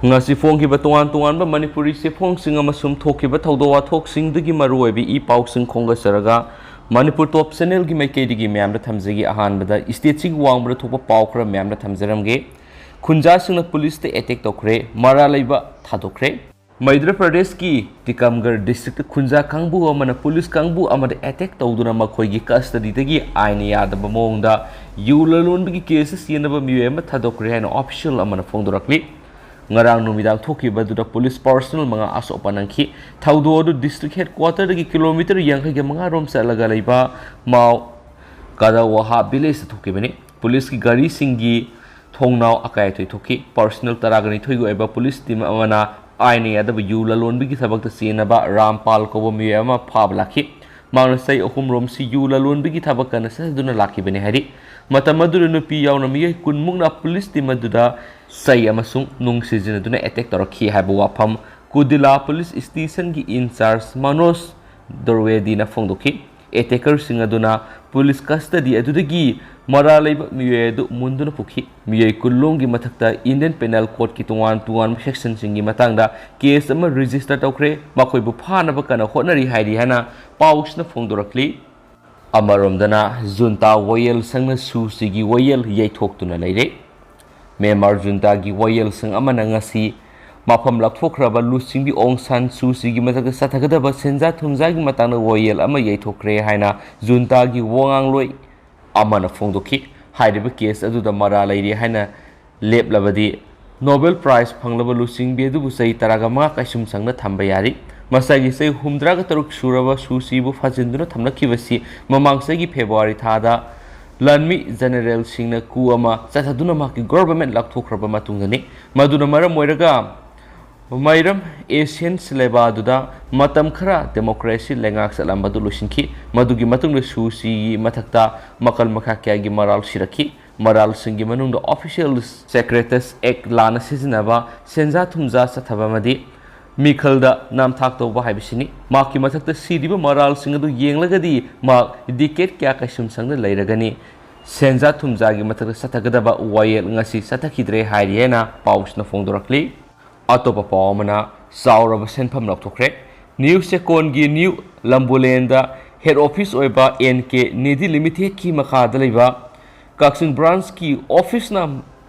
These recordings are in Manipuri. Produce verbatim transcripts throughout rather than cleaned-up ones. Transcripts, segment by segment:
ꯉꯁꯤ ꯐꯣꯡꯈꯤꯕ ꯇꯣꯉꯥꯟ ꯇꯣꯉꯥꯟꯕ ꯃꯅꯤꯄꯨꯔꯤ ꯆꯦꯐꯣꯡꯁꯤꯡ ꯑꯃꯁꯨꯡ ꯊꯣꯛꯈꯤꯕ ꯊꯧꯗꯣꯛ ꯋꯥꯊꯣꯛꯁꯤꯡꯗꯨꯒꯤ ꯃꯔꯨꯑꯣꯏꯕ ꯏ ꯄꯥꯎꯁꯤꯡ ꯈꯣꯝꯒꯠꯆꯔꯒ ꯃꯅꯤꯄꯨꯔ ꯇꯣꯞ ꯆꯦꯅꯦꯜꯒꯤ ꯃꯥꯏꯀꯩꯗꯒꯤ ꯃꯌꯥꯝꯗ ꯊꯝꯖꯒꯦ꯫ ꯑꯍꯥꯟꯕꯗ ꯁ꯭ꯇꯦꯠꯁꯤꯒꯤ ꯋꯥꯡꯃꯗ ꯊꯣꯛꯄ ꯄꯥꯎ ꯈꯔ ꯃꯌꯥꯝꯗ ꯊꯝꯖꯔꯝꯒꯦ꯫ ꯈꯨꯟꯖꯥꯁꯤꯡꯅ ꯄꯨꯂꯤꯁꯇ ꯑꯦꯇꯦꯛ ꯇꯧꯈ꯭ꯔꯦ, ꯃꯔꯥ ꯂꯩꯕ ꯊꯥꯗꯣꯛꯈ꯭ꯔꯦ꯫ ꯃꯩꯙ꯭ꯔ ꯄ꯭ꯔꯗꯦꯁꯀꯤ ꯇꯤꯀꯝꯒꯔ ꯗꯤꯁꯇ꯭ꯔꯤꯛꯇ ꯈꯨꯟꯖꯥ ꯀꯥꯡꯕꯨ ꯑꯃꯅ ꯄꯨꯂꯤꯁ ꯀꯥꯡꯕꯨ ꯑꯃꯗ ꯑꯦꯇꯦꯛ ꯇꯧꯗꯨꯅ ꯃꯈꯣꯏꯒꯤ ꯀꯁꯇꯗꯤꯗꯒꯤ ꯑꯥꯏꯟꯅ ꯌꯥꯗꯕ ꯃꯑꯣꯡꯗ ꯌꯨ ꯂꯂꯣꯟꯕꯒꯤ ꯀꯦꯁꯇ ꯆꯦꯟꯅꯕ ꯃꯤꯑꯣꯏ ꯑꯃ ꯊꯥꯗꯣꯛꯈ꯭ꯔꯦ ꯍꯥꯏꯅ ꯑꯣꯐꯤꯁꯤꯌꯦꯜ ꯑꯃꯅ ꯐꯣꯡꯗꯣꯔꯛꯂꯤ꯫ ꯉꯔꯥꯡ ꯅꯨꯃꯤꯗꯥꯡ ꯊꯣꯛꯈꯤꯕꯗꯨꯗ ꯄꯨꯂꯤꯁ ꯄꯥꯔꯁꯅꯦꯜ ꯃꯉꯥ ꯑꯁꯣꯛ ꯑꯄꯟ ꯅꯪꯈꯤ꯫ ꯊꯧꯗꯣꯛ ꯑꯗꯨ ꯗꯤꯁꯇ꯭ꯔꯤꯛ ꯍꯦꯗꯀ꯭ꯋꯥꯇꯔꯗꯒꯤ ꯀꯤꯂꯣꯃꯤꯇꯔ ꯌꯥꯡꯈꯩꯒ ꯃꯉꯥ ꯔꯣꯝ ꯆꯠꯂꯒ ꯂꯩꯕ ꯃꯥꯎ ꯀꯗꯋꯥꯍꯥ ꯚꯤꯂꯦꯖꯇ ꯊꯣꯛꯈꯤꯕꯅꯤ꯫ ꯄꯨꯂꯤꯁꯀꯤ ꯒꯥꯔꯤꯁꯤꯡꯒꯤ ꯊꯣꯡꯅꯥꯎ ꯑꯀꯥꯏ ꯑꯊꯣꯏ ꯊꯣꯛꯈꯤ꯫ ꯄꯥꯔꯁꯅꯦꯜ ꯇꯔꯥꯒ ꯅꯤꯊꯣꯏꯒꯤ ꯑꯣꯏꯕ ꯄꯨꯂꯤꯁ ꯇꯤꯝ ꯑꯃꯅ ꯑꯥꯏꯟꯅ ꯌꯥꯗꯕ ꯌꯨ ꯂꯂꯣꯟꯕꯒꯤ ꯊꯕꯛꯇ ꯆꯦꯟꯅꯕ ꯔꯥꯝꯄꯥꯜ ꯀꯧꯕ ꯃꯤꯑꯣꯏ ꯑꯃ ꯐꯥꯕ ꯂꯥꯛꯈꯤ꯫ ꯃꯍꯥꯛꯅ ꯆꯍꯤ ꯑꯍꯨꯝ ꯔꯣꯝꯁꯤ ꯌꯨ ꯂꯂꯣꯟꯕꯒꯤ ꯊꯕꯛ ꯀꯟꯅ ꯆꯠꯊꯗꯨꯅ ꯂꯥꯛꯈꯤꯕꯅꯤ ꯍꯥꯏꯔꯤ꯫ ꯃꯇꯝ ꯑꯗꯨꯗ ꯅꯨꯄꯤ ꯌꯥꯎꯅ ꯃꯤꯑꯣꯏ ꯀꯨꯟꯃꯨꯛꯅ ꯄꯨꯂꯤꯁ ꯇꯤꯝ ꯑꯗꯨꯗ ꯆꯩ ꯑꯃꯁꯨꯡ ꯅꯨꯡ ꯁꯤꯖꯤꯟꯅꯗꯨꯅ ꯑꯦꯇꯦꯛ ꯇꯧꯔꯛꯈꯤ ꯍꯥꯏꯕ ꯋꯥꯐꯝ ꯀꯨꯗꯤꯂꯥ ꯄꯨꯂꯤꯁ ꯁ꯭ꯇꯦꯁꯟꯒꯤ ꯏꯟꯆꯥꯔꯖ ꯃꯅꯣꯖ ꯗꯣꯔꯋꯦꯗꯤꯅ ꯐꯣꯡꯗꯣꯛꯈꯤ꯫ ꯑꯦꯇꯦꯀꯔꯁꯤꯡ ꯑꯗꯨꯅ ꯄꯨꯂꯤꯁ ꯀꯁꯇꯗꯤ ꯑꯗꯨꯗꯒꯤ ꯃꯔꯥ ꯂꯩꯕ ꯃꯤꯑꯣꯏ ꯑꯗꯨ ꯃꯨꯟꯗꯨꯅ ꯄꯨꯈꯤ꯫ ꯃꯤꯑꯣꯏ ꯀꯨꯟꯂꯣꯝꯒꯤ ꯃꯊꯛꯇ ꯏꯟꯗꯤꯌꯟ ꯄꯦꯅꯦꯜ ꯀꯣꯗꯀꯤ ꯇꯣꯉꯥꯟ ꯇꯣꯉꯥꯟꯕ ꯁꯦꯛꯁꯟꯁꯤꯡꯒꯤ ꯃꯇꯥꯡꯗ ꯀꯦꯁ ꯑꯃ ꯔꯦꯖꯤꯁꯇꯔ ꯇꯧꯈ꯭ꯔꯦ꯫ ꯃꯈꯣꯏꯕꯨ ꯐꯥꯅꯕ ꯀꯟꯅ ꯍꯣꯠꯅꯔꯤ ꯍꯥꯏꯔꯤ ꯍꯥꯏꯅ ꯄꯥꯎꯁꯤꯅ ꯐꯣꯡꯗꯣꯔꯛꯂꯤ꯫ ꯑꯃꯔꯣꯝꯗꯅ ꯖꯨꯟꯇꯥ ꯋꯥꯌꯦꯜ ꯁꯪꯅ ꯁꯨ ꯆꯤꯒꯤ ꯋꯥꯌꯦꯜ ꯌꯩꯊꯣꯛꯇꯨꯅ ꯂꯩꯔꯦ꯫ ꯃ꯭ꯌꯥꯟꯃꯥꯔ ꯖꯨꯟꯇꯥꯒꯤ ꯋꯥꯌꯦꯜ ꯁꯪ ꯑꯃꯅ ꯉꯁꯤ ꯃꯐꯝ ꯂꯥꯞꯊꯣꯛꯈ꯭ꯔꯕ ꯂꯨꯆꯤꯡꯕꯤ ꯑꯣꯡ ꯁꯥꯟ ꯁꯨ ꯆꯤꯒꯤ ꯃꯊꯛꯇ ꯆꯠꯊꯒꯗꯕ ꯁꯦꯟꯖꯥ ꯊꯨꯝꯖꯥꯒꯤ ꯃꯇꯥꯡꯗ ꯋꯥꯌꯦꯜ ꯑꯃ ꯌꯩꯊꯣꯛꯈ꯭ꯔꯦ ꯍꯥꯏꯅ ꯖꯨꯟꯇꯥꯒꯤ ꯋꯥꯉꯥꯡꯂꯣꯏ ꯑꯃꯅ ꯐꯣꯡꯗꯣꯛꯈꯤ꯫ ꯍꯥꯏꯔꯤꯕ ꯀꯦꯁ ꯑꯗꯨꯗ ꯃꯔꯥ ꯂꯩꯔꯦ ꯍꯥꯏꯅ ꯂꯦꯞꯂꯕꯗꯤ ꯅꯣꯕꯦꯜ ꯄ꯭ꯔꯥꯏꯖ ꯐꯪꯂꯕ ꯂꯨꯆꯤꯡꯕꯤ ꯑꯗꯨꯕꯨ ꯆꯍꯤ ꯇꯔꯥꯒ ꯃꯉꯥ ꯀꯩꯁꯨꯝꯁꯪꯅ ꯊꯝꯕ ꯌꯥꯔꯤ꯫ ꯃꯁꯥꯒꯤ ꯆꯍꯤ ꯍꯨꯝꯗ꯭ꯔꯥꯒ ꯇꯔꯨꯛ ꯁꯨꯔꯕ ꯁꯨ ꯆꯤꯕꯨ ꯐꯥꯖꯤꯟꯗꯨꯅ ꯊꯝꯂꯛꯈꯤꯕꯁꯤ ꯃꯃꯥꯡ ꯆꯍꯤꯒꯤ ꯐꯦꯕ꯭ꯔꯨꯋꯥꯔꯤ ꯊꯥꯗ ꯂꯥꯟꯃꯤ ꯖꯦꯅꯦꯔꯦꯜꯁꯤꯡꯅ ꯀꯨ ꯑꯃ ꯆꯠꯊꯗꯨꯅ ꯃꯍꯥꯛꯀꯤ ꯒꯣꯚꯔꯟꯃꯦꯟꯠ ꯂꯥꯎꯊꯣꯛꯈ꯭ꯔꯕ ꯃꯇꯨꯡꯗꯅꯤ꯫ ꯃꯗꯨꯅ ꯃꯔꯝ ꯑꯣꯏꯔꯒ ꯃꯩꯔꯝ ꯑꯦꯁꯤꯌꯟ ꯁꯤꯂꯦꯕꯥꯗꯨꯗ ꯃꯇꯝ ꯈꯔ ꯗꯦꯃꯣꯀ꯭ꯔꯦꯁꯤ ꯂꯩꯉꯥꯛ ꯆꯠꯂꯝꯕꯗꯨ ꯂꯣꯏꯁꯤꯟꯈꯤ꯫ ꯃꯗꯨꯒꯤ ꯃꯇꯨꯡꯗ ꯁꯨ ꯆꯤꯒꯤ ꯃꯊꯛꯇ ꯃꯈꯜ ꯃꯈꯥ ꯀꯌꯥꯒꯤ ꯃꯔꯥꯜ ꯁꯤꯔꯛꯈꯤ꯫ ꯃꯔꯥꯜꯁꯤꯡꯒꯤ ꯃꯅꯨꯡꯗ ꯑꯣꯐꯤꯁꯤꯌꯦꯜ ꯁꯦꯀ꯭ꯔꯦꯇꯁ ꯑꯦꯛ ꯂꯥꯟꯅ ꯁꯤꯖꯤꯟꯅꯕ, ꯁꯦꯟꯖꯥ ꯊꯨꯝꯖꯥ ꯆꯠꯊꯕ ꯑꯃꯗꯤ ꯃꯤꯈꯜꯗ ꯅꯝꯊꯥꯛ ꯇꯧꯕ ꯍꯥꯏꯕꯁꯤꯅꯤ꯫ ꯃꯍꯥꯛꯀꯤ ꯃꯊꯛꯇ ꯁꯤꯔꯤꯕ ꯃꯔꯥꯜꯁꯤꯡ ꯑꯗꯨ ꯌꯦꯡꯂꯒꯗꯤ ꯃꯍꯥꯛ ꯗꯤꯀꯦꯠ ꯀꯌꯥ ꯀꯩꯁꯨꯝꯁꯪꯗ ꯂꯩꯔꯒꯅꯤ꯫ ꯁꯦꯟꯖꯥ ꯊꯨꯝꯖꯥꯒꯤ ꯃꯊꯛꯇ ꯆꯠꯊꯒꯗꯕ ꯋꯥꯌꯦꯜ ꯉꯁꯤ ꯆꯠꯊꯈꯤꯗ꯭ꯔꯦ ꯍꯥꯏꯔꯤ ꯍꯥꯏꯅ ꯄꯥꯎꯁꯤꯅ ꯐꯣꯡꯗꯣꯔꯛꯂꯤ꯫ ꯑꯇꯣꯞꯄ ꯄꯥꯎ ꯑꯃꯅ, ꯆꯥꯎꯔꯕ ꯁꯦꯟꯐꯝ ꯂꯧꯊꯣꯛꯈ꯭ꯔꯦ꯫ ꯅ꯭ꯌꯨ ꯆꯦꯀꯣꯟꯒꯤ ꯅ꯭ꯌꯨ ꯂꯝꯕꯨꯂꯦꯟꯗ ꯍꯦꯗ ꯑꯣꯐꯤꯁ ꯑꯣꯏꯕ ꯑꯦꯟ ꯀꯦ ꯅꯤꯙꯤ ꯂꯤꯃꯤꯇꯦꯗꯀꯤ ꯃꯈꯥꯗ ꯂꯩꯕ ꯀꯛꯆꯤꯡ ꯕ꯭ꯔꯥꯟꯁꯀꯤ ꯑꯣꯐꯤꯁꯅ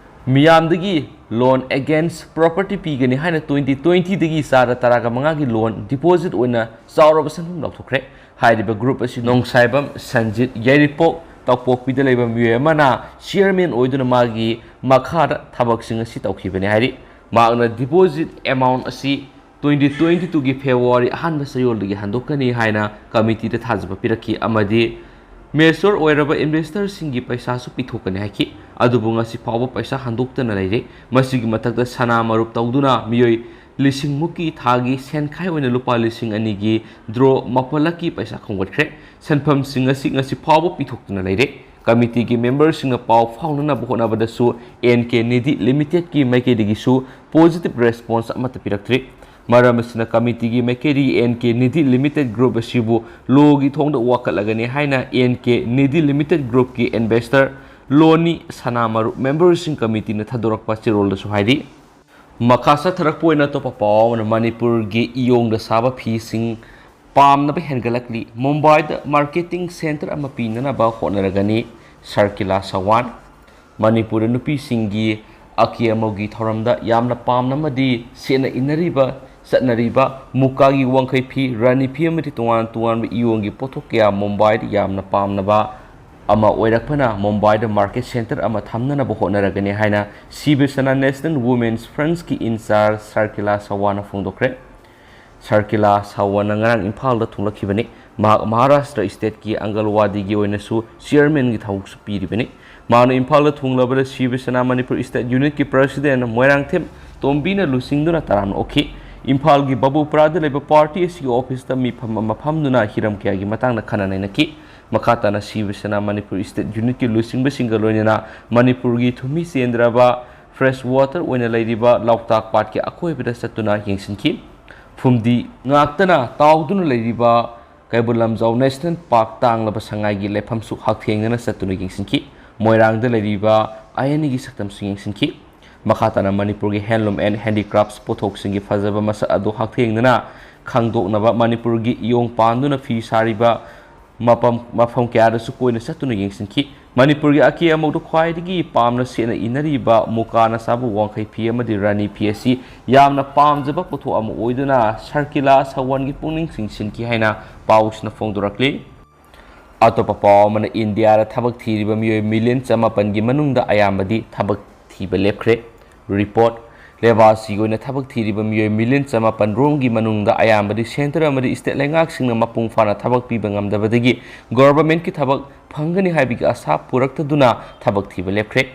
ꯃꯤꯌꯥꯝꯗꯒꯤ loan against property ꯄꯤꯒꯅꯤ ꯍꯥꯏꯅ twenty twenty ꯗꯒꯤ ꯆꯥꯗ ꯇꯔꯥꯒ ꯃꯉꯥꯒꯤ loan deposit ꯑꯣꯏꯅ ꯆꯥꯎꯔꯕ ꯁꯦꯟꯐꯝ ꯂꯧꯊꯣꯛꯈ꯭ꯔꯦ꯫ ꯍꯥꯏꯔꯤꯕ group ꯑꯁꯤ ꯅꯣꯡꯁꯥꯏꯕꯝ ꯁꯟꯖꯤꯠ, ꯌꯥꯏꯔꯤꯄꯣꯛ ꯇꯧꯄꯣꯛꯄꯤꯗ ꯂꯩꯕ ꯃꯤꯑꯣꯏ ꯑꯃꯅ chairman ꯑꯣꯏꯗꯨꯅ ꯃꯥꯒꯤ ꯃꯈꯥꯗ ꯊꯕꯛꯁꯤꯡ ꯑꯁꯤ ꯇꯧꯈꯤꯕꯅꯤ ꯍꯥꯏꯔꯤ꯫ ꯃꯍꯥꯛꯅ deposit amount ꯑꯁꯤ twenty twenty two ꯒꯤ February ꯑꯍꯥꯟꯕ ꯆꯌꯣꯜꯗꯒꯤ ꯍꯟꯗꯣꯛꯀꯅꯤ ꯍꯥꯏꯅ committee ꯗ ꯊꯥꯖꯕ ꯄꯤꯔꯛꯈꯤ ꯑꯃꯗꯤ mature ꯑꯣꯏꯔꯕ investor ꯁꯤꯡꯒꯤ ꯄꯩꯁꯥꯁꯨ ꯄꯤꯊꯣꯛꯀꯅꯤ ꯍꯥꯏꯈꯤ꯫ ꯑꯗꯨꯕꯨ ꯉꯁꯤ ꯐꯥꯎꯕ ꯄꯩꯁꯥ ꯍꯟꯗꯣꯛꯇꯅ ꯂꯩꯔꯦ꯫ ꯃꯁꯤꯒꯤ ꯃꯊꯛꯇ ꯁꯅꯥ ꯃꯔꯨꯞ ꯇꯧꯗꯨꯅ ꯃꯤꯑꯣꯏ ꯂꯤꯁꯤꯡ ꯃꯨꯛꯀꯤ ꯊꯥꯒꯤ ꯁꯦꯟꯈꯥꯏ ꯑꯣꯏꯅ ꯂꯨꯄꯥ ꯂꯤꯁꯤꯡ ꯑꯅꯤꯒꯤ draw ꯃꯥꯄꯜꯂꯛꯀꯤ ꯄꯩꯁꯥ ꯈꯣꯝꯒꯠꯈ꯭ꯔꯦ꯫ ꯁꯦꯟꯐꯝꯁꯤꯡ ꯑꯁꯤ ꯉꯁꯤ ꯐꯥꯎꯕ ꯄꯤꯊꯣꯛꯇꯨꯅ ꯂꯩꯔꯦ꯫ Committee ꯒꯤ member ꯁꯤꯡꯅ ꯄꯥꯎ ꯐꯥꯎꯅꯅꯕ ꯍꯣꯠꯅꯕꯗꯁꯨ and K Nidhi ꯂꯤꯃꯤꯇꯦꯗꯀꯤ ꯃꯥꯏꯀꯩꯗꯒꯤꯁꯨ positive response ꯑꯃꯠꯇ ꯄꯤꯔꯛꯇ꯭ꯔꯤ꯫ ꯃꯔꯝ ꯑꯁꯤꯅ committee ꯒꯤ ꯃꯥꯏꯀꯩꯗꯒꯤ and K Nidhi limited group ꯑꯁꯤꯕꯨ law ꯒꯤ ꯊꯣꯡꯗ ꯋꯥꯀꯠꯂꯒꯅꯤ ꯍꯥꯏꯅ and K Nidhi limited group ꯀꯤ investor ꯂꯣꯅꯤ ꯁꯅꯥꯃꯔꯨꯞ member ꯁꯤꯡ committee ꯅ ꯊꯥꯗꯣꯔꯛꯄ ꯆꯦꯔꯣꯜꯗꯁꯨ ꯍꯥꯏꯔꯤ꯫ ꯃꯈꯥ ꯆꯠꯊꯔꯛꯄ ꯑꯣꯏꯅ ꯑꯇꯣꯞꯄ ꯄꯥꯎ ꯑꯃꯅ, ꯃꯅꯤꯄꯨꯔꯒꯤ ꯏꯌꯣꯡꯗ ꯁꯥꯕ ꯐꯤꯁꯤꯡ ꯄꯥꯝꯅꯕ ꯍꯦꯟꯒꯠꯂꯛꯂꯤ꯫ ꯃꯨꯝꯕꯥꯏꯗ marketing centre ꯑꯃ ꯄꯤꯅꯅꯕ ꯍꯣꯠꯅꯔꯒꯅꯤ, ꯁꯔꯀꯤꯂꯥ ꯁꯋꯥꯟ꯫ ꯃꯅꯤꯄꯨꯔꯗ ꯅꯨꯄꯤꯁꯤꯡꯒꯤ ꯑꯀꯦ ꯑꯃꯧꯒꯤ ꯊꯧꯔꯝꯗ ꯌꯥꯝꯅ ꯄꯥꯝꯅ ꯑꯃꯗꯤ ꯁꯦꯠꯅ ꯏꯟꯅꯔꯤꯕ, ꯆꯠꯅꯔꯤꯕ ꯃꯨꯀꯥꯒꯤ ꯋꯥꯡꯈꯩ ꯐꯤ, ꯔꯥꯅꯤ ꯐꯤ ꯑꯃꯗꯤ ꯇꯣꯉꯥꯟ ꯇꯣꯉꯥꯟꯕ ꯏꯌꯣꯡꯒꯤ ꯄꯣꯠꯊꯣꯛ ꯀꯌꯥ ꯃꯨꯝꯕꯥꯏꯗ ꯌꯥꯝꯅ ꯄꯥꯝꯅꯕ ꯑꯃ ꯑꯣꯏꯔꯛꯄꯅ ꯃꯨꯝꯕꯥꯏꯗ market centre ꯑꯃ ꯊꯝꯅꯅꯕ ꯍꯣꯠꯅꯔꯒꯅꯤ ꯍꯥꯏꯅ ꯁꯤꯕ ꯁꯦꯅꯥ National Women's Front ꯀꯤ in charge ꯁꯔꯀꯤꯂꯥ ꯁꯋꯥꯟꯅ ꯐꯣꯡꯗꯣꯛꯈ꯭ꯔꯦ꯫ ꯁꯔꯀꯤꯂꯥ ꯁꯋꯥꯟꯅ ꯉꯔꯥꯡ ꯏꯝꯐꯥꯜꯗ ꯊꯨꯡꯂꯛꯈꯤꯕꯅꯤ꯫ ꯃꯍꯥꯛ ꯃꯍꯥꯔꯥꯁꯇ꯭ꯔ state ꯀꯤ ꯑꯪꯒꯜꯋꯥꯗꯤꯒꯤ ꯑꯣꯏꯅꯁꯨ chairman ꯒꯤ ꯊꯕꯛꯁꯨ ꯄꯤꯔꯤꯕꯅꯤ꯫ ꯃꯍꯥꯛꯅ ꯏꯝꯐꯥꯜꯗ ꯊꯨꯡꯂꯕꯗ ꯁꯤꯕ ꯁꯦꯅꯥ ꯃꯅꯤꯄꯨꯔ state unit ꯀꯤ president ꯃꯣꯏꯔꯥꯡꯊꯦꯝ ꯇꯣꯝꯕꯤꯅ ꯂꯨꯆꯤꯡꯗꯨꯅ ꯇꯔꯥꯝꯅ ꯑꯣꯛꯈꯤ꯫ ꯏꯝꯐꯥꯜꯒꯤ ꯕꯥꯕꯨꯄꯨꯔꯥꯗ ꯂꯩꯕ party ꯑꯁꯤꯒꯤ office ꯇ ꯃꯤꯐꯝ ꯑꯃ ꯐꯝꯗꯨꯅ ꯍꯤꯔꯝ ꯀꯌꯥꯒꯤ ꯃꯇꯥꯡꯗ ꯈꯟꯅ ꯅꯩꯅꯈꯤ꯫ ꯃꯈꯥ ꯇꯥꯅ ꯁꯤꯕ ꯁꯦꯅꯥ ꯃꯅꯤꯄꯨꯔ state unit ꯀꯤ ꯂꯨꯆꯤꯡꯕꯁꯤꯡꯒ ꯂꯣꯏꯅꯅ ꯃꯅꯤꯄꯨꯔꯒꯤ ꯊꯨꯝꯃꯤ ꯆꯦꯟꯗ꯭ꯔꯕ fresh water ꯑꯣꯏꯅ ꯂꯩꯔꯤꯕ ꯂꯣꯛꯇꯥꯛ ꯄꯥꯠꯀꯤ ꯑꯀꯣꯏꯕꯗ ꯆꯠꯇꯨꯅ ꯌꯦꯡꯁꯤꯟꯈꯤ꯫ ꯐꯨꯝꯗꯤ ꯉꯥꯛꯇꯅ ꯇꯥꯎꯗꯨꯅ ꯂꯩꯔꯤꯕ ꯀꯩꯕꯨꯜ ꯂꯝꯖꯥꯎ National Park ꯇꯥꯡꯂꯕ ꯁꯉꯥꯏꯒꯤ ꯂꯩꯐꯝꯁꯨ ꯍꯛꯊꯦꯡꯅꯅ ꯆꯠꯇꯨꯅ ꯌꯦꯡꯁꯤꯟꯈꯤ꯫ ꯃꯣꯏꯔꯥꯡꯗ ꯂꯩꯔꯤꯕ ꯑꯥꯏ ꯑꯦꯟ ꯑꯦꯒꯤ ꯁꯛꯇꯝꯁꯨ ꯌꯦꯡꯁꯤꯟꯈꯤ꯫ ꯃꯈꯥ ꯇꯥꯅ ꯃꯅꯤꯄꯨꯔꯒꯤ handloom and handicrafts ꯄꯣꯠꯊꯣꯛꯁꯤꯡꯒꯤ ꯐꯖꯕ ꯃꯁꯛ ꯑꯗꯨ ꯍꯛꯊꯦꯡꯅꯅ ꯈꯪꯗꯣꯛꯅꯕ ꯃꯅꯤꯄꯨꯔꯒꯤ ꯏꯌꯣꯡ ꯄꯥꯟꯗꯨꯅ ꯐꯤ ꯁꯥꯔꯤꯕ ꯃꯐꯝ, ꯃꯐꯝ ꯀꯌꯥꯗꯁꯨ ꯀꯣꯏꯅ ꯆꯠꯇꯨꯅ ꯌꯦꯡꯁꯤꯟꯈꯤ꯫ ꯃꯅꯤꯄꯨꯔꯒꯤ ꯑꯀꯦ ꯑꯃꯧꯗ ꯈ꯭ꯋꯥꯏꯗꯒꯤ ꯄꯥꯝꯅ ꯁꯦꯠꯅ ꯏꯅꯔꯤꯕ ꯃꯨꯀꯥꯅ ꯁꯥꯕ ꯋꯥꯡꯈꯩ ꯐꯤ ꯑꯃꯗꯤ ꯔꯥꯅꯤ ꯐꯤ ꯑꯁꯤ ꯌꯥꯝꯅ ꯄꯥꯝꯖꯕ ꯄꯣꯠꯊꯣꯛ ꯑꯃ ꯑꯣꯏꯗꯨꯅ ꯁꯔꯀꯤꯂꯥ ꯁꯋꯥꯟꯒꯤ ꯄꯨꯛꯅꯤꯡ ꯆꯤꯡꯁꯤꯟꯈꯤ ꯍꯥꯏꯅ ꯄꯥꯎꯁꯤꯅ ꯐꯣꯡꯗꯣꯔꯛꯂꯤ꯫ ꯑꯇꯣꯞꯄ ꯄꯥꯎ ꯑꯃꯅ, ꯏꯟꯗꯤꯌꯥꯗ ꯊꯕꯛ ꯊꯤꯔꯤꯕ ꯃꯤꯑꯣꯏ ꯃꯤꯂꯤꯌꯟ ꯆꯃꯥꯄꯟꯒꯤ ꯃꯅꯨꯡꯗ ꯑꯌꯥꯝꯕꯗꯤ ꯊꯕꯛ ꯊꯤꯕ ꯂꯦꯞꯈ꯭ꯔꯦ꯫ ꯔꯤꯄꯣꯔꯠ: ꯂꯩꯕꯥꯛ ꯑꯁꯤꯒꯤ ꯑꯣꯏꯅ ꯊꯕꯛ ꯊꯤꯔꯤꯕ ꯃꯤꯑꯣꯏ ꯃꯤꯂꯤꯌꯟ ꯆꯃꯥꯄꯟ ꯔꯣꯝꯒꯤ ꯃꯅꯨꯡꯗ ꯑꯌꯥꯝꯕꯗꯤ ꯁꯦꯟꯇꯔ ꯑꯃꯗꯤ ꯁ꯭ꯇꯦꯠ ꯂꯩꯉꯥꯛꯁꯤꯡꯅ ꯃꯄꯨꯡ ꯐꯥꯅ ꯊꯕꯛ ꯄꯤꯕ ꯉꯝꯗꯕꯗꯒꯤ ꯒꯣꯚꯔꯟꯃꯦꯟꯠꯀꯤ ꯊꯕꯛ ꯐꯪꯒꯅꯤ ꯍꯥꯏꯕꯒꯤ ꯑꯁꯥ ꯄꯨꯔꯛꯇꯗꯨꯅ ꯊꯕꯛ ꯊꯤꯕ ꯂꯦꯞꯈ꯭ꯔꯦ꯫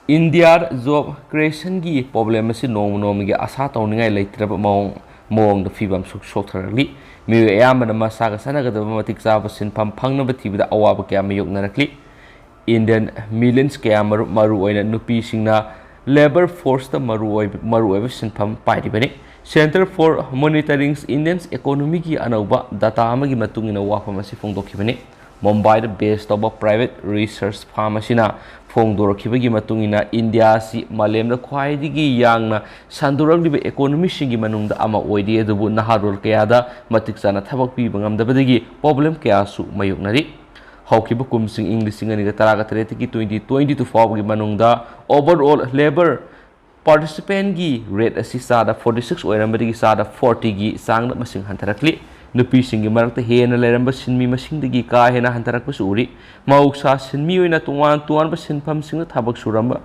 ꯏꯟꯗꯤꯌꯥꯗ ꯖꯣꯕ ꯀ꯭ꯔꯤꯌꯦꯁꯟꯒꯤ ꯄ꯭ꯔꯣꯕ꯭ꯂꯦꯝ ꯑꯁꯤ ꯅꯣꯡꯃ ꯅꯣꯡꯃꯒꯤ ꯑꯁꯥ ꯇꯧꯅꯤꯡꯉꯥꯏ ꯂꯩꯇ꯭ꯔꯕ ꯃꯑꯣꯡ, ꯃꯑꯣꯡꯗ ꯐꯤꯕꯝ ꯁꯨꯛ ꯁꯣꯛꯊꯔꯛꯂꯤ꯫ ꯃꯤꯑꯣꯏ ꯑꯌꯥꯝꯕꯅ ꯃꯁꯥꯒ ꯆꯥꯟꯅꯒꯗꯕ ꯃꯇꯤꯛ ꯆꯥꯕ ꯁꯤꯟꯐꯝ ꯐꯪꯅꯕ ꯊꯤꯕꯗ ꯑꯋꯥꯕ ꯀꯌꯥ ꯃꯥꯌꯣꯛꯅꯔꯛꯂꯤ꯫ ꯏꯟꯗꯤꯌꯟ ꯃꯤꯂꯤꯌꯟꯁ ꯀꯌꯥ ꯃꯔꯨ-, ꯃꯔꯨꯑꯣꯏꯅ ꯅꯨꯄꯤꯁꯤꯡꯅ ꯂꯦꯕꯔ ꯐꯣꯔꯁꯇ ꯃꯔꯨꯑꯣꯏꯕ, ꯃꯔꯨꯑꯣꯏꯕ ꯁꯤꯟꯐꯝ ꯄꯥꯏꯔꯤꯕꯅꯤ꯫ Centre for Monitoring India's Economyꯒꯤ ꯑꯅꯧꯕ ꯗꯥꯇꯥ ꯑꯃꯒꯤ ꯃꯇꯨꯡ ꯏꯟꯅ ꯋꯥꯐꯝ ꯑꯁꯤ ꯐꯣꯡꯗꯣꯛꯈꯤꯕꯅꯤ꯫ ꯃꯨꯝꯕꯥꯏꯗ ꯕꯦꯖ ꯇꯧꯕ ꯄ꯭ꯔꯥꯏꯚꯦꯠ ꯔꯤꯁꯔꯆ ꯐꯥꯔꯝ ꯑꯁꯤꯅ ꯐꯣꯡꯗꯣꯔꯛꯈꯤꯕꯒꯤ ꯃꯇꯨꯡ ꯏꯟꯅ, ꯏꯟꯗꯤꯌꯥ ꯑꯁꯤ ꯃꯥꯂꯦꯝꯗ ꯈ꯭ꯋꯥꯏꯗꯒꯤ ꯌꯥꯡꯅ ꯁꯟꯗꯣꯔꯛꯂꯤꯕ ꯏꯀꯣꯅꯣꯃꯤꯁꯤꯡꯒꯤ ꯃꯅꯨꯡꯗ ꯑꯃ ꯑꯣꯏꯔꯤ, ꯑꯗꯨꯕꯨ ꯅꯍꯥꯔꯣꯜ ꯀꯌꯥꯗ ꯃꯇꯤꯛ ꯆꯥꯅ ꯊꯕꯛ ꯄꯤꯕ ꯉꯝꯗꯕꯗꯒꯤ ꯄ꯭ꯔꯣꯕ꯭ꯂꯦꯝ ꯀꯌꯥꯁꯨ ꯃꯥꯌꯣꯛꯅꯔꯤ꯫ ꯍꯧꯈꯤꯕ ꯀꯨꯝꯁꯤꯡ, ꯏꯪ ꯂꯤꯁꯤꯡ ꯑꯅꯤꯒ ꯇꯔꯥꯒ ꯇꯔꯦꯠꯇꯒꯤ twenty twenty-two ꯐꯥꯎꯕꯒꯤ ꯃꯅꯨꯡꯗ overall labour participantꯒꯤ rate ꯑꯁꯤ ꯆꯥꯗ forty six ꯑꯣꯏꯔꯝꯕꯗꯒꯤ ꯆꯥꯗ fortyꯒꯤ ꯆꯥꯡꯗ ꯃꯁꯤꯡ ꯍꯟꯊꯔꯛꯂꯤ꯫ ꯅꯨꯄꯤꯁꯤꯡꯒꯤ ꯃꯔꯛꯇ ꯍꯦꯟꯅ ꯂꯩꯔꯝꯕ ꯁꯤꯟꯃꯤ ꯃꯁꯤꯡꯗꯒꯤ ꯀꯥ ꯍꯦꯟꯅ ꯍꯟꯊꯔꯛꯄꯁꯨ ꯎꯔꯤ꯫ ꯃꯍꯧꯁꯥ ꯁꯤꯟꯃꯤ ꯑꯣꯏꯅ ꯇꯣꯉꯥꯟ ꯇꯣꯉꯥꯟꯕ ꯁꯤꯟꯐꯝꯁꯤꯡꯗ ꯊꯕꯛ ꯁꯨꯔꯝꯕ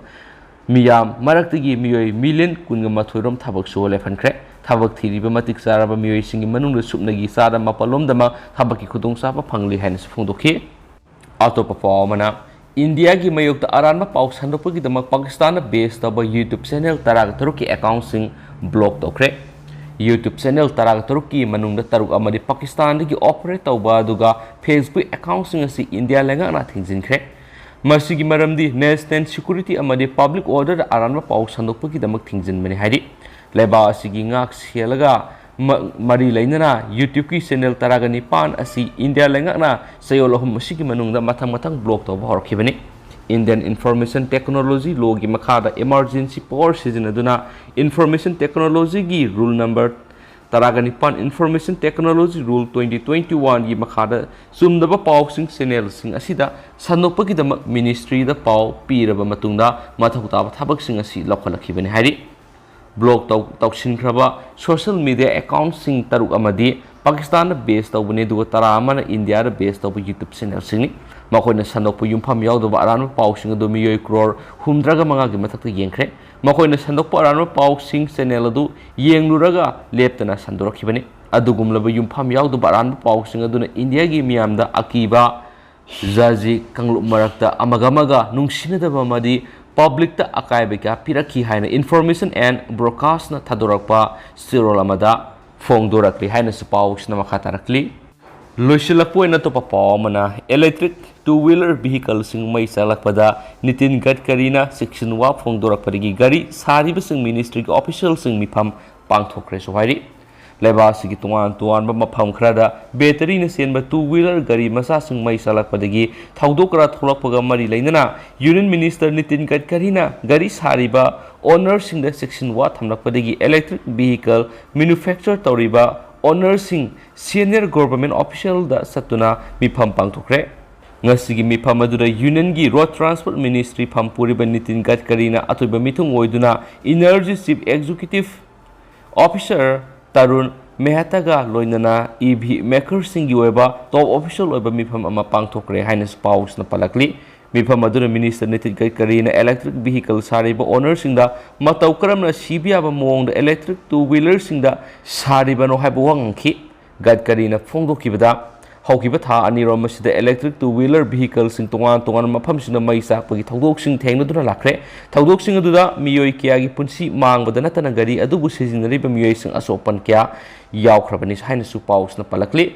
ꯃꯤꯌꯥꯝ ꯃꯔꯛꯇꯒꯤ ꯃꯤꯑꯣꯏ ꯃꯤꯂꯤꯌꯟ ꯀꯨꯟꯒ ꯃꯥꯊꯣꯏ ꯔꯣꯝ ꯊꯕꯛ ꯁꯨꯕ ꯂꯦꯞꯍꯟꯈ꯭ꯔꯦ꯫ ꯊꯕꯛ ꯊꯤꯔꯤꯕ ꯃꯇꯤꯛ ꯆꯥꯔꯕ ꯃꯤꯑꯣꯏꯁꯤꯡꯒꯤ ꯃꯅꯨꯡꯗ ꯁꯨꯞꯅꯒꯤ ꯆꯥꯗ ꯃꯥꯄꯜ ꯂꯣꯝꯗꯃꯛ ꯊꯕꯛꯀꯤ ꯈꯨꯗꯣꯡꯆꯥꯕ ꯐꯪꯂꯤ ꯍꯥꯏꯅꯁꯨ ꯐꯣꯡꯗꯣꯛꯈꯤ꯫ ꯑꯇꯣꯞꯄ ꯄꯥꯎ ꯑꯃꯅ, ꯏꯟꯗꯤꯌꯥꯒꯤ ꯃꯥꯌꯣꯛꯇ ꯑꯔꯥꯟꯕ ꯄꯥꯎ ꯁꯟꯗꯣꯛꯄꯒꯤꯗꯃꯛ ꯄꯥꯀꯤꯁꯇꯥꯟꯗ ꯕꯦꯖ ꯇꯧꯕ YouTube ꯆꯦꯅꯦꯜ ꯇꯔꯥꯒ ꯇꯔꯨꯛꯀꯤ ꯑꯦꯀꯥꯎꯟꯁꯤꯡ ꯕ꯭ꯂꯣꯛ ꯇꯧꯈ꯭ꯔꯦ꯫ YouTube ꯆꯦꯅꯦꯜ ꯇꯔꯥꯒ ꯇꯔꯨꯛꯀꯤ ꯃꯅꯨꯡꯗ ꯇꯔꯨꯛ ꯑꯃꯗꯤ ꯄꯥꯀꯤꯁꯇꯥꯟꯗꯒꯤ ꯑꯣꯄꯔꯦꯠ ꯇꯧꯕ, ꯑꯗꯨꯒ Facebook ꯑꯦꯀꯥꯎꯟꯁꯤꯡ ꯑꯁꯤ ꯏꯟꯗꯤꯌꯥ ꯂꯩꯉꯥꯛꯅ ꯊꯤꯡꯖꯤꯟꯈ꯭ꯔꯦ꯫ ꯃꯁꯤꯒꯤ ꯃꯔꯝꯗꯤ national security ꯑꯃꯗꯤ public orderꯗ ꯑꯔꯥꯟꯕ ꯄꯥꯎ ꯁꯟꯗꯣꯛꯄꯒꯤꯗꯃꯛ ꯊꯤꯡꯖꯤꯟꯕꯅꯤ ꯍꯥꯏꯔꯤ꯫ ꯂꯩꯕꯥꯛ ꯑꯁꯤꯒꯤ ꯉꯥꯛ ꯁꯦꯜꯂꯒ ꯃ-, ꯃꯔꯤ ꯂꯩꯅꯅ YouTubeꯀꯤ ꯆꯦꯅꯦꯜ ꯇꯔꯥꯒ ꯅꯤꯄꯥꯟ ꯑꯁꯤ ꯏꯟꯗꯤꯌꯥ ꯂꯩꯉꯥꯛꯅ ꯆꯌꯣꯜ ꯑꯍꯨꯝ ꯑꯁꯤꯒꯤ ꯃꯅꯨꯡꯗ ꯃꯊꯪ ꯃꯊꯪ ꯕ꯭ꯂꯣꯛ ꯇꯧꯕ ꯍꯧꯔꯛꯈꯤꯕꯅꯤ꯫ Indian Information Technology Lawꯒꯤ ꯃꯈꯥꯗ emergency power ꯁꯤꯖꯤꯟꯅꯗꯨꯅ Information Technologyꯒꯤ Rule number ꯇꯔꯥꯒ ꯅꯤꯄꯥꯟ, Information Technology Rule twenty twenty-oneꯒꯤ ꯃꯈꯥꯗ ꯆꯨꯝꯗꯕ ꯄꯥꯎꯁꯤꯡ channelꯁꯤꯡ ꯑꯁꯤꯗ ꯁꯟꯗꯣꯛꯄꯒꯤꯗꯃꯛ ministryꯗ ꯄꯥꯎ ꯄꯤꯔꯕ ꯃꯇꯨꯡꯗ ꯃꯊꯧ ꯇꯥꯕ ꯊꯕꯛꯁꯤꯡ ꯑꯁꯤ ꯂꯧꯈꯠꯂꯛꯈꯤꯕꯅꯤ ꯍꯥꯏꯔꯤ꯫ Block ꯇꯧ-, ꯇꯧꯁꯤꯟꯈ꯭ꯔꯕ social media accountꯁꯤꯡ ꯇꯔꯨꯛ ꯑꯃꯗꯤ ꯄꯥꯀꯤꯁꯇꯥꯟꯗ base ꯇꯧꯕꯅꯤ, ꯑꯗꯨꯒ ꯇꯔꯥ ꯑꯃꯅ ꯏꯟꯗꯤꯌꯥꯗ base ꯇꯧꯕ YouTube channelꯁꯤꯡꯅꯤ꯫ ꯃꯈꯣꯏꯅ ꯁꯟꯗꯣꯛꯄ ꯌꯨꯝꯐꯝ ꯌꯥꯎꯗꯕ ꯑꯔꯥꯟꯕ ꯄꯥꯎꯁꯤꯡ ꯑꯗꯨ ꯃꯤꯑꯣꯏ ꯀ꯭ꯔꯣꯔ ꯍꯨꯝꯗ꯭ꯔꯥꯒ ꯃꯉꯥꯒꯤ ꯃꯊꯛꯇ ꯌꯦꯡꯈ꯭ꯔꯦ꯫ ꯃꯈꯣꯏꯅ ꯁꯟꯗꯣꯛꯄ ꯑꯔꯥꯟꯕ ꯄꯥꯎꯁꯤꯡ channel ꯑꯗꯨ ꯌꯦꯡꯂꯨꯔꯒ ꯂꯦꯞꯇꯅ ꯁꯟꯗꯣꯔꯛꯈꯤꯕꯅꯤ꯫ ꯑꯗꯨꯒꯨꯝꯂꯕ ꯌꯨꯝꯐꯝ ꯌꯥꯎꯗꯕ ꯑꯔꯥꯟꯕ ꯄꯥꯎꯁꯤꯡ ꯑꯗꯨꯅ ꯏꯟꯗꯤꯌꯥꯒꯤ ꯃꯤꯌꯥꯝꯗ ꯑꯀꯤꯕ, ꯖꯥꯖꯤ ꯀꯥꯡꯂꯨꯞ ꯃꯔꯛꯇ ꯑꯃꯒ ꯑꯃꯒ ꯅꯨꯡꯁꯤꯅꯗꯕ ꯑꯃꯗꯤ publicꯇ ꯑꯀꯥꯏꯕ ꯀꯌꯥ ꯄꯤꯔꯛꯈꯤ ꯍꯥꯏꯅ Information and Broadcastꯅ ꯊꯥꯗꯣꯔꯛꯄ ꯆꯦꯔꯣꯜ ꯑꯃꯗ ꯐꯣꯡꯗꯣꯔꯛꯂꯤ ꯍꯥꯏꯅꯁꯨ ꯄꯥꯎꯁꯤꯅ ꯃꯈꯥ ꯇꯥꯔꯛꯂꯤ꯫ ꯂꯣꯏꯁꯤꯜꯂꯛꯄ ꯑꯣꯏꯅ ꯑꯇꯣꯞꯄ ꯄꯥꯎ ꯑꯃꯅ, electric two wheeler vehicleꯁꯤꯡ ꯃꯩ ꯆꯥꯛꯂꯛꯄꯗ ꯅꯤꯇꯤꯟ ꯒꯗꯀꯔꯤꯅ ꯆꯦꯛꯁꯤꯟ ꯋꯥ ꯐꯣꯡꯗꯣꯔꯛꯄꯗꯒꯤ ꯒꯥꯔꯤ ꯁꯥꯔꯤꯕꯁꯤꯡ ministryꯒꯤ officialꯁꯤꯡ ꯃꯤꯐꯝ ꯄꯥꯡꯊꯣꯛꯈ꯭ꯔꯦꯁꯨ ꯍꯥꯏꯔꯤ꯫ ꯂꯩꯕꯥꯛ ꯑꯁꯤꯒꯤ ꯇꯣꯉꯥꯟ ꯇꯣꯉꯥꯟꯕ ꯃꯐꯝ ꯈꯔꯗ batteryꯅ ꯆꯦꯟꯕ two wheeler ꯒꯥꯔꯤ ꯃꯆꯥꯁꯤꯡ ꯃꯩ ꯆꯥꯛꯂꯛꯄꯗꯒꯤ ꯊꯧꯗꯣꯛ ꯀꯌꯥ ꯊꯣꯛꯂꯛꯄꯒ ꯃꯔꯤ ꯂꯩꯅꯅ Union Minister ꯅꯤꯇꯤꯟ ꯒꯗꯀꯔꯤꯅ ꯒꯥꯔꯤ ꯁꯥꯔꯤꯕ ownerꯁꯤꯡꯗ ꯆꯦꯛꯁꯤꯟ ꯋꯥ ꯊꯝꯂꯛꯄꯗꯒꯤ electric vehicle manufacture ꯇꯧꯔꯤꯕ ownerꯁꯤꯡ senior government officialꯗ ꯆꯠꯇꯨꯅ ꯃꯤꯐꯝ ꯄꯥꯡꯊꯣꯛꯈ꯭ꯔꯦ꯫ ꯉꯁꯤꯒꯤ ꯃꯤꯐꯝ ꯑꯗꯨꯗ Unionꯒꯤ Road Transport Ministry ꯐꯝ ꯄꯨꯔꯤꯕ ꯅꯤꯇꯤꯟ ꯒꯗꯀꯔꯤꯅ ꯑꯊꯣꯏꯕ ꯃꯤꯊꯨꯡ ꯑꯣꯏꯗꯨꯅ Energy Chief Executive Officer Tarun ꯃꯦꯍꯇꯥꯒ ꯂꯣꯏꯅꯅ EV makersꯁꯤꯡꯒꯤ ꯑꯣꯏꯕ top official ꯑꯣꯏꯕ ꯃꯤꯐꯝ ꯑꯃ ꯄꯥꯡꯊꯣꯛꯈ꯭ꯔꯦ ꯍꯥꯏꯅꯁꯨ ꯄꯥꯎꯁꯤꯅ ꯄꯜꯂꯛꯂꯤ꯫ ꯃꯤꯐꯝ ꯑꯗꯨꯗ Minister ꯅꯤꯇꯤꯟ ꯒꯗꯀꯔꯤꯅ electric vehicle ꯁꯥꯔꯤꯕ ownerꯁꯤꯡꯗ ꯃꯇꯧ ꯀꯔꯝꯅ ꯁꯤꯕ ꯌꯥꯕ ꯃꯑꯣꯡꯗ electric two wheelerꯁꯤꯡꯗ ꯁꯥꯔꯤꯕꯅꯣ ꯍꯥꯏꯕ ꯋꯥ ꯉꯥꯡꯈꯤ꯫ ꯒꯗꯀꯔꯤꯅ ꯐꯣꯡꯗꯣꯛꯈꯤꯕꯗ, ꯍꯧꯈꯤꯕ ꯊꯥ ꯑꯅꯤꯔꯣꯝ ꯑꯁꯤꯗ electric two wheeler vehicleꯁꯤꯡ ꯇꯣꯉꯥꯟ ꯇꯣꯉꯥꯟꯕ ꯃꯐꯝꯁꯤꯡꯗ ꯃꯩ ꯆꯥꯛꯄꯒꯤ ꯊꯧꯗꯣꯛꯁꯤꯡ ꯊꯦꯡꯅꯗꯨꯅ ꯂꯥꯛꯈ꯭ꯔꯦ꯫ ꯊꯧꯗꯣꯛꯁꯤꯡ ꯑꯗꯨꯗ ꯃꯤꯑꯣꯏ ꯀꯌꯥꯒꯤ ꯄꯨꯟꯁꯤ ꯃꯥꯡꯕꯗ ꯅꯠꯇꯅ ꯒꯥꯔꯤ ꯑꯗꯨꯕꯨ ꯁꯤꯖꯤꯟꯅꯔꯤꯕ ꯃꯤꯑꯣꯏꯁꯤꯡ ꯑꯁꯣꯛ ꯑꯄꯟ ꯀꯌꯥ ꯌꯥꯎꯈ꯭ꯔꯕꯅꯤ ꯍꯥꯏꯅꯁꯨ ꯄꯥꯎꯁꯤꯅ ꯄꯜꯂꯛꯂꯤ꯫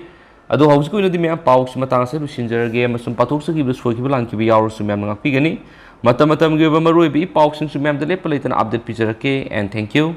ꯑꯗꯣ ꯍꯧꯖꯤꯛꯀꯤ ꯑꯣꯏꯅꯗꯤ ꯃꯌꯥꯝ ꯄꯥꯎꯁꯤ ꯃꯇꯥꯡ ꯑꯁꯤꯗ ꯂꯣꯏꯁꯤꯟꯖꯔꯒꯦ, ꯑꯃꯁꯨꯡ ꯄꯥꯊꯣꯛꯆꯈꯤꯕꯗ ꯁꯣꯏꯈꯤꯕ ꯂꯥꯟꯈꯤꯕ ꯌꯥꯎꯔꯁꯨ ꯃꯌꯥꯝꯅ ꯉꯥꯛꯄꯤꯒꯅꯤ꯫ ꯃꯇꯝ ꯃꯇꯝꯒꯤ ꯑꯣꯏꯕ ꯃꯔꯨꯑꯣꯏꯕ ꯏ ꯄꯥꯎꯁꯤꯡꯁꯨ ꯃꯌꯥꯝꯗ ꯂꯦꯞꯄ ꯂꯩꯇꯅ update ꯄꯤꯖꯔꯛꯀꯦ, and thank you꯫